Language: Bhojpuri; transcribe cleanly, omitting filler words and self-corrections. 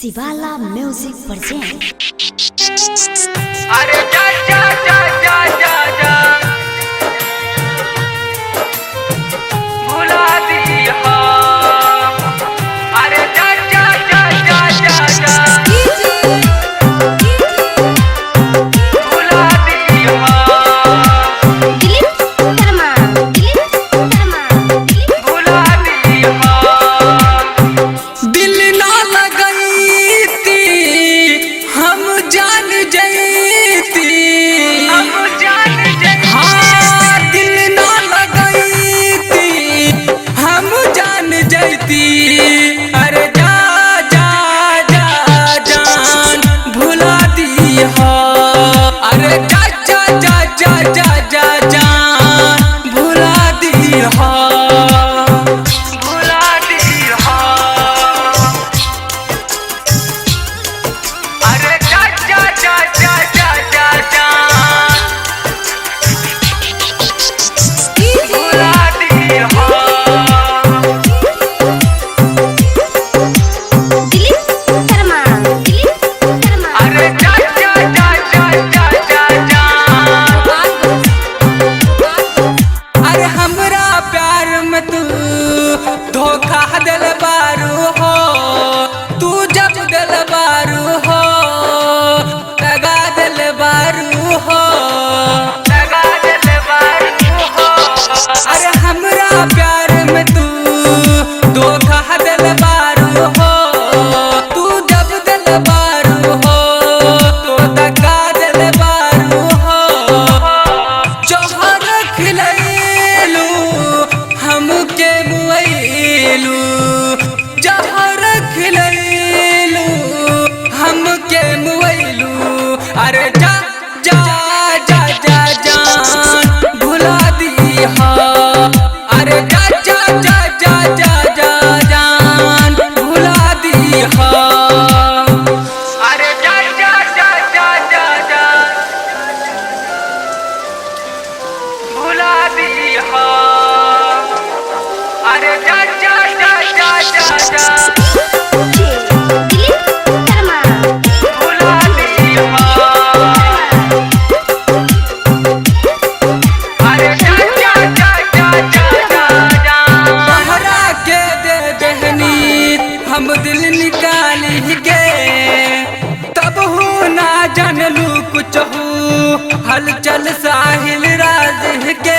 शिवाला म्यूजिक प्रेजेंट। अरे जा जा जा जा जा जा भुला दी हाँ। अरे जा जा जा जा जा जा भुला दी हाँ। दिलीप शर्मा, दिलीप शर्मा, दिलीप भुला दी हाँ। दिल ना लगैती हम जान जैती। हम जान जाए। हाँ, दिल ना लगैती हम जान जैती। अरे जा जा जा जान भुला दी हो। अरे जा जा जा जा जा जा जान भुला दी हो। भुला दी हाँ। अरे जा जा जा जा जा जा जा भुला दी हाँ। दिलीप शर्मा, दिलीप शर्मा, अरे जा जा जा जा जा जा जा अरे हमरा प्यार में तू धोखा दिल बारू हो। तू जब दिल बारू हो लगा दिल बारू हो। लगा दिल बारू हो। अरे हमरा प्यार में तू धोखा दिल बारू हो। तू जब दिल बारू हो तो दगा दिल बारू हो। जहर खिलैलू हमके मुआइलू। जहर खिलैलू हमके मुआइलू। अरे जा जा जा जा जान भुला दी हो। अरे जा जा जा जा जा जा जान भुला दी हो। अरे जा जा जा जा जा जा भुला दी हाँ। अरे जा जा जा जा जा जा दिलीप शर्मा, भुला दी हाँ। अरे जा जा जा जा जा जा जा तोहरा के दे दहनी हम दिल निकाली के। तब हूँ ना जानलू कुछ हूँ हलचल साहिल राज के।